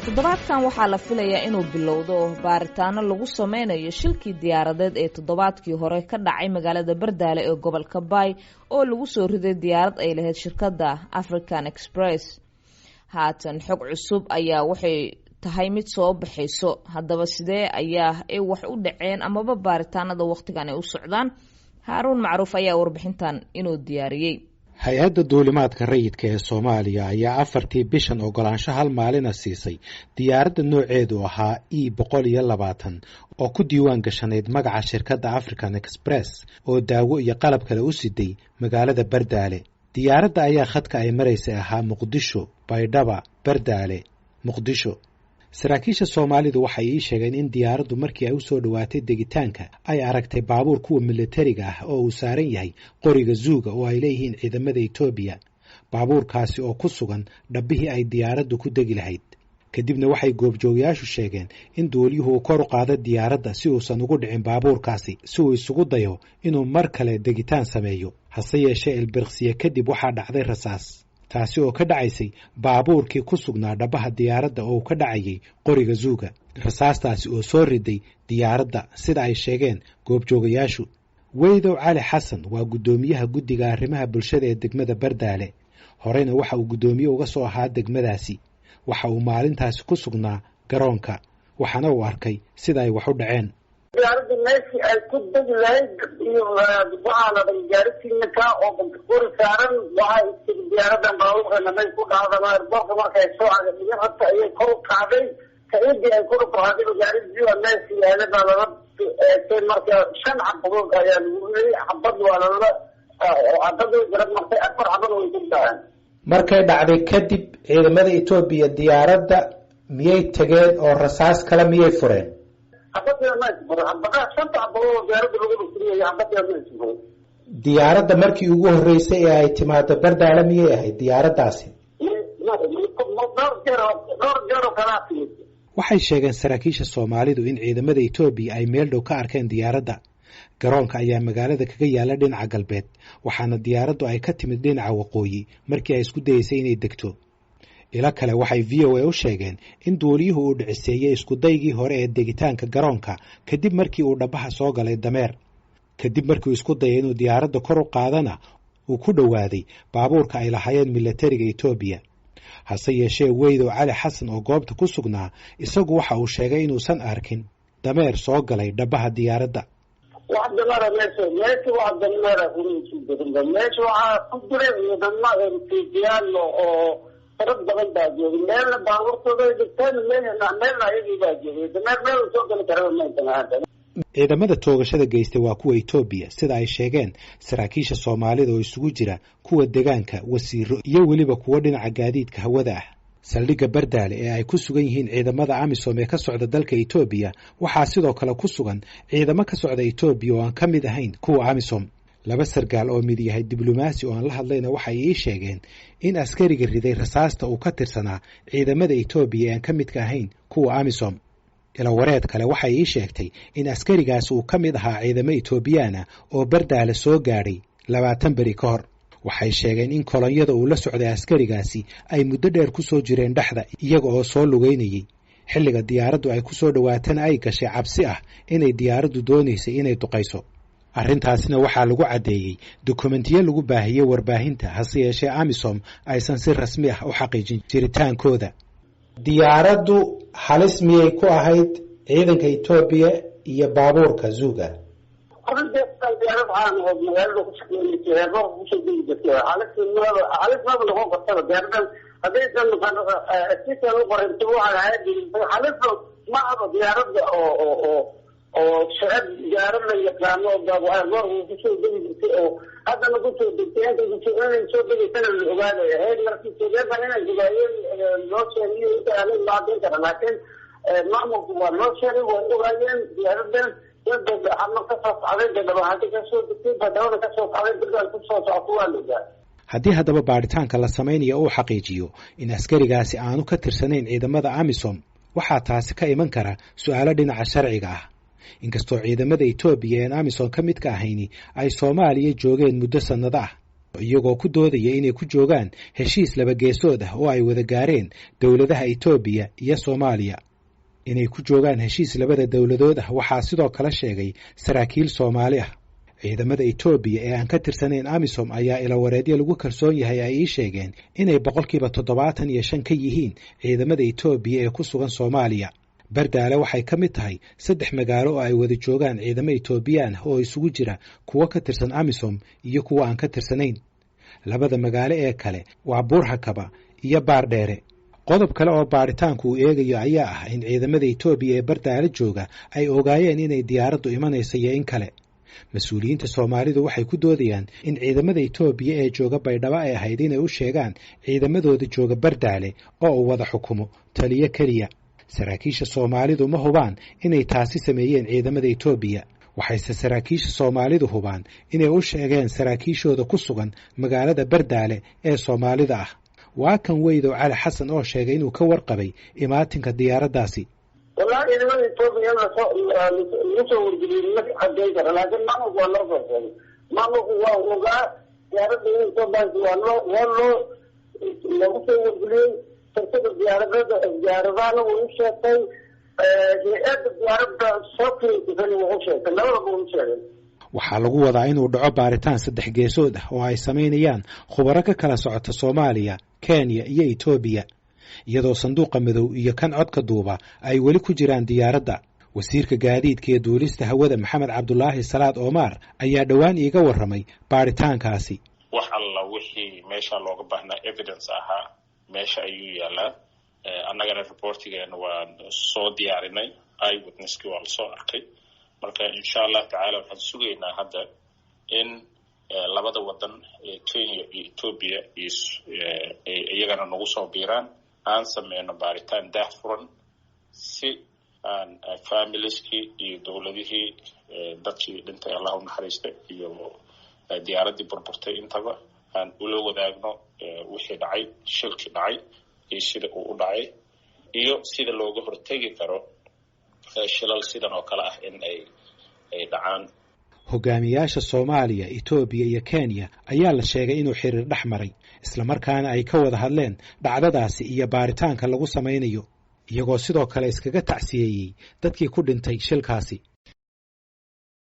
Toddobaadkan waxaa la filayaa inuu bilowdo baaritaano lagu sameynayo shilkii diyaaradeed ee toddobaadkii hore ka dhacay magaalada Bardaale ee gobolka Baay, oo lagu soo riday diyaarad ay lahayd shirkadda African Express. Haatan xog cusub ayaa waxay tahay mid soo baxayso. Haddaba sidee ayaa ay wax u dhaceen amaba baaritaanada wakhtigan ay u socdaan? Haaruun Macruuf ayaa warbixintan inuu diyaariyey. Hay-adda duulimaadka rayidka ee Soomaaliya ayaa 4-tii bishan ogolaansho hal maalina siisay diyaaradda nooceedu ahaa E 120 oo ku diiwaan gashanayd magaca shirkadda African Express oo daawo iyo qalab kale u siday magaalada Bardaale. Diyaaradda ayaa khadka ay maraysay ahaa Muqdisho, Baydhaba, Bardaale, Muqdisho. Saraakiisha Soomaalidu waxay ii sheegeen in diyaaraddu markii ay u soo dhowaatay degitaanka ay aragtay baabuur kuwa militariga ah oo uu saaran yahay qoriga zuuga oo ay leeyihiin ciidamada Etoobiya, baabuurkaasi oo ku sugan dhabbihii ay diyaaraddu ku degi lahayd. Kadibna waxay goobjoogayaashu sheegeen in duuliyuhu uu kor u qaado diyaaradda si uusan ugu dhicin baabuurkaasi, si uu isugu dayo inuu mar kale degitaan sameeyo. Hase yeeshee ilbiriqsiye kadib waxaa dhacday rasaas, taasi oo ka dhacaysay baabuurkii ku sugnaa dhabbaha diyaaradda oo uu ka dhacayay qoriga zuuga, rasaastaasi oo soo riday diyaaradda, sida ay sheegeen goobjoogayaashu. Weydow Cali Xasan waa guddoomiyaha guddiga arrimaha bulshada ee degmada Bardaale, horeyna waxa uu guddoomiye uga soo ahaa degmadaasi. Waxa uu maalintaasi ku sugnaa garoonka, waxaana uu arkay sida ay wax u dhaceen. Diyaaradda meeshii ay ku degi lahayd iyo waxaa la dhay gaaritiinka oo qori saaran. Waxay tiri diyaaradan baabuurkana may ku dhacdan airboorka. Markay soo cagadiyo rabta ayay kor u kacday. Kacidii ay kor u kacday, gaarigii meeshii yaala baa lala eegtay. Marka shan xabadood ayaa lagu riday. Xabad waa lala xabad way garab martay, afar xabad way ku dhaceen. Markay dhacday kadib, ciidamada Etoobiya diyaaradda miyay tageen oo rasaas kale miyay fureen? Xabadii ma isfuro, xabadaha shanta xabadood oo diyaaradda lagu dhufriyay xabadii ma isfuro. Diyaaradda markii ugu horreysay ee ay timaado Bardaale miyay ahayd diyaaraddaasi? Dhowr jeer, dhowr jeer oo kalaa timid. Waxay sheegeen saraakiisha Soomaalidu in ciidamada Etoobiya ay meel dhow ka arkeen diyaaradda. Garoonka ayaa magaalada kaga yaala dhinaca galbeed, waxaana diyaaraddu ay ka timid dhinaca waqooyi markii ay isku dayeysay inay degto. Ilo kale waxay VOA u sheegeen in duuliyuhu uu dhiciseeyey iskudaygii hore ee degitaanka garoonka kadib markii uu dhabbaha soo galay dameer. Kadib markii uu isku dayay inuu diyaaradda kor u qaadana, uu ku dhowaaday baabuurka ay lahaayeen militariga Etoobiya. Hase yeeshee Weydow Cali Xasan oo goobta ku sugnaa isagu waxa uu sheegay inuusan arkin dameer soo galay dhabbaha diyaaradda. Wax dameera meesha wax dameera kuma meesha. Waxaa ku jira ciidamo Etoobiyaal oo tiro badan baa joogay. Meelna baabuurtooda dhigteen, meelna ayagii baa joogay. Dameer meel soo gali karaba maysan ahaanta. Ciidamada toogashada geystay waa kuwa Etoobiya, sida ay sheegeen saraakiisha Soomaalida oo isugu jira kuwa degaanka, wasiiro iyo weliba kuwo dhinaca gaadiidka hawada ah. Saldhigga Bardaale ee ay ku sugan yihiin ciidamada AMISOM ee ka socda dalka Etoobiya waxaa sidoo kale ku sugan ciidamo ka socda Etoobiya oo aan ka mid ahayn kuwa AMISOM. Laba sargaal oo mid yahay diblomaasi oo aan la hadlayna waxay ii sheegeen in askariga riday rasaasta uu ka tirsanaa ciidamada Etoobiya ee aan ka midka ahayn kuwa AMISOM. Ilawareed kale waxay ii sheegtay in askarigaasi uu ka mid ahaa ciidamo Etoobiyaana oo Bardaale soo gaadhay 20 beri ka hor. Waxay sheegeen in kolonyada uu la socday askarigaasi ay muddo dheer ku soo jireen dhexda iyaga oo soo lugeynayey. Xilliga diyaaraddu ay ku soo dhowaatana ay gashay cabsi ah inay diyaaraddu doonaysay inay duqayso. Arrintaasina waxaa lagu caddeeyey dukumentiyo lagu baahiyey warbaahinta, hase yeeshee AMISOM aysan si rasmi ah u xaqiijin jiritaankooda. Diyaaraddu halis miyay ku ahayd ciidanka Etoobiya iyo baabuurka zuuga? Diyaarad caan oo magaalada ku shaqeynaysa, airboorka kusoo degi jirtay, halis halis maba noqon kartaba. Diyaaradan haddaysan sikan u qorinto waxaa ahayd halis ma aba. Diyaaradda oo shacab, diyaarad la yaqaano airboorka kusoo degi jirtay oo haddana kusoo degtay, intay kusoo inay soo degaysana la ogaaday ahayd. Markii Etoobiyaankan inay ogaayeen loo sheegiyo inta aanay loo cadeyn kara, laakiin maamulku waa loo sheegay, way ogaayeen. Diyaaradan dad ka soo socday, dadaba kasoo degtay, badawada kasoo socday, birdan kusoo socoto waa la ogaa. Haddii haddaba baadhitaanka la samaynayo uu xaqiijiyo in askarigaasi aanu ka tirsanayn ciidamada AMISOM, waxaa taasi ka iman kara su-aalo dhinaca sharciga ah, inkastoo ciidamada Etoobiya een AMISOM ka midka ahayni ay Soomaaliya joogeen muddo sannado ah. Iyagoo ku doodaya inay ku joogaan heshiis labageesood ah oo ay wada gaareen dowladaha Itoobiya iyo Soomaaliya. Inay ku joogaan heshiis labada dowladood ah waxaa sidoo kale sheegay saraakiil Soomaali ah. Ciidamada Itoobiya ee aan ka tirsanayn AMISOM ayaa ilawareedyo lagu kalsoon yahay ay ii sheegeen inay 75% ka yihiin ciidamada Itoobiya ee ku sugan Soomaaliya. Bardaale waxay ka mid tahay 3 magaalo oo ay wada joogaan ciidamo Itoobiyaan ah oo isugu jira kuwo ka tirsan AMISOM iyo kuwa aan ka tirsanayn. Labada magaalo ee kale waa Buurhakaba iyo Baardheere. Qodob kale oo baaritaanku uu eegayo ayaa ah in ciidamada Itoobiya ee Bardaale jooga ay ogaayeen inay diyaaraddu imanayso iyo in kale. Mas-uuliyiinta Soomaalidu waxay ku doodayaan in ciidamada Itoobiya ee jooga Baydhabo ay ahayd inay u sheegaan ciidamadooda jooga Bardaale oo uu wada xukumo taliyo keliya. Saraakiisha Soomaalidu ma hubaan inay taasi sameeyeen ciidamada Itoobiya, waxayse saraakiisha Soomaalidu hubaan inay u sheegeen saraakiishooda ku sugan magaalada Bardaale ee Soomaalida ah. Waa kan Weydow Cali Xasan oo sheegay inuu ka warqabay imaatinka diyaaraddaasi. Wallahi ciidamada Itoobiya lagu soo wargeliyey ma cadeyn kara, laakiin maamulku waa loo soo sheegay. Maamulku waa ogaa diyaaradda inay soo baahayso, waa loo lagu soo wargeliyey. Shirkada diyaaradada diyaaradahana way u sheegtay, hay-adda diyaaradda soo kireysatana way u sheegtay, labadaba way u sheegay. Waxaa lagu wadaa inuu dhaco baaritaan 3 geesood ah oo ay samaynayaan khubaro ka kala socota Soomaaliya, Kenya iyo Itoobiya, iyadoo sanduuqa madow iyo kan codka duuba ay weli ku jiraan diyaaradda. Wasiirka gaadiidka iyo duulista hawada Maxamed Cabdulaahi Salaad Omar ayaa dhowaan iiga warramay baaritaankaasi. Wax alla wixii meesha looga baahnaa evidence ahaa meesha ayuu yaalaa. Annagana reportigeena waan soo diyaarinay, eyewitnesskii waa lasoo arkay. Marka insha Allah tacaala waxaan sugaynaa hadda in labada wadan ee Kenya iyo Etoobiya ay iyagana nagu soo biiraan, aan sameyno baaritaan daah furan si aan familieskii iyo dowladihii dadkii dhintay Allah u naxariista iyo diyaaraddii burburtay intaba aan ula wadaagno wixii dhacay, shilkii dhacay iyo sida uu u dhacay iyo sida looga hortegi karo shilal sidan oo kale ah in ay dhacaan. Hogaamiyaasha Soomaaliya, Itoobiya iyo Kenya ayaa la sheegay inuu xiriir dhex maray, islamarkaana ay ka wada hadleen dhacdadaasi iyo baaritaanka lagu samaynayo, iyagoo sidoo kale iskaga tacsiyeeyey dadkii ku dhintay shilkaasi.